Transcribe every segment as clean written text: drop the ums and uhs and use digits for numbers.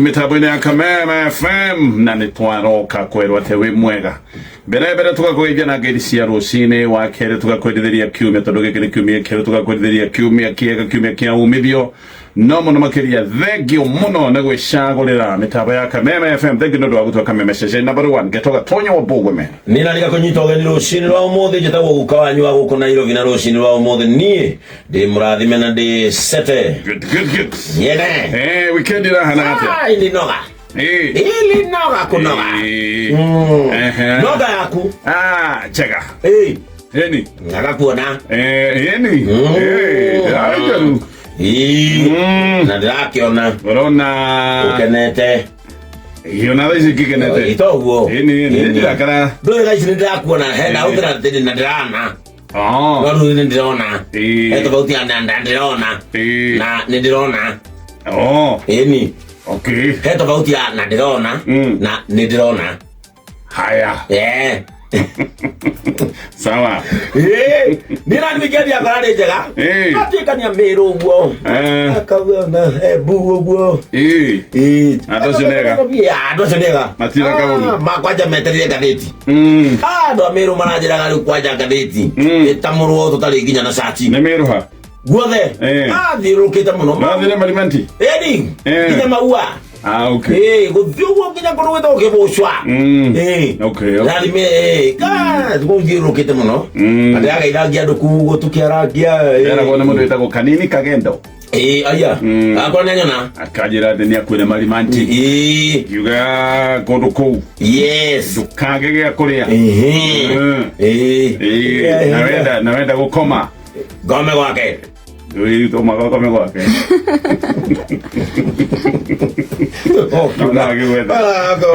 Mĩtambo-inĩ ya Kameme FM na nĩ twaroka kwĩrwo atĩ wĩ mwega. Mbere mbere tũgakũgeithia na ngeithi cia rũcinĩ, wa kerĩ tũgakwendithĩria kiumia tondũ gĩkĩ nĩ kiumia kĩerũ, tũgakwendithĩria kiumia kĩega, kiumia kĩa umithio. No mũno makĩria thengio mũno nĩ gwĩcagũrĩra mĩtambo ya Kameme FM. Thengio nĩ ũndũ wa gũtua Kameme ceceni number 1 getoga Tonyo wa Mbũgũme. Nĩ na kũnyita ũgeni rũcinĩ rwa ũmũthĩ. Njĩtagwo guka wanyu wa gũkũ Nairobi, na rũcinĩ rwa ũmũthĩ niĩ ndĩ mũrathime na ndĩ sete. Good, good, good. Nyene. Weekend irahana atĩa? Ah, ilinoga. Ilinoga kunoga. Noga yaku. Ah, njega. Eni. Ngaga kuona. Eni. Ajaru. Ii. Na ndĩrakĩona Urona ũkenete. Iyo na thaa ici ngĩkenete. Itoguo. Eni, ndirakara. Ndũĩ thaa ici nĩ ndĩrakuona hena ũthĩra na ndĩrana. Oh. No rĩu nĩ ndĩrona. He tofauti ya na ndĩrona. Na nĩ ndĩrona. Oh. Ĩni. Okay. He tofauti ya na ndĩrona na nĩ ndĩrona. Haya. Sawa. Niĩ na weekend yakwa yarĩ njega. Atuĩkania Mĩrũ ũguo. Akauga na Embu ũguo. Andũ acio nĩ ega. Andũ acio nĩ ega. Matireka ũru. Makwanja metereire ngathĩti. Andũ a Mĩrũ maranjĩraga rĩu kwanja ngathĩti ĩtamũrwo tũtarĩ nginya na cati. Nĩ Mĩrũ ha? Guothe. Athiũrũrũkĩte mũno. Mathire Marimanti? Ĩni. Nginya Maua. Ah, okay. Gũthiĩ ũguo nginya kũndũ gwĩtagwo Kĩbũcwa. Okay, okay. Rathime, ka gũthiũrũrũkĩte mũno. Na ndĩrageithangia andũ kuu tũkĩarangia. Eragwo nĩ mũndũ wĩtagwo Kanini Kagendo. Aya. Akorwo nĩ anyona. Akanjĩra atĩ nĩ akuire Marimanti. Ngiuga kũndũ kũu. Yes. Ndũkage gĩa kũrĩa. Na wenda gũkoma. Ngome gwake. Tũmaga ũkome gwake. No agĩgwetha.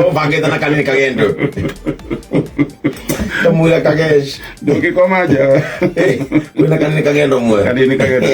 Ũbangĩte na Kanini Kagendo. Kamwĩra Kagesh. Ndũngĩkoma nja. Kwĩna Kanini Kagendo mwe. Kanini Kagendo.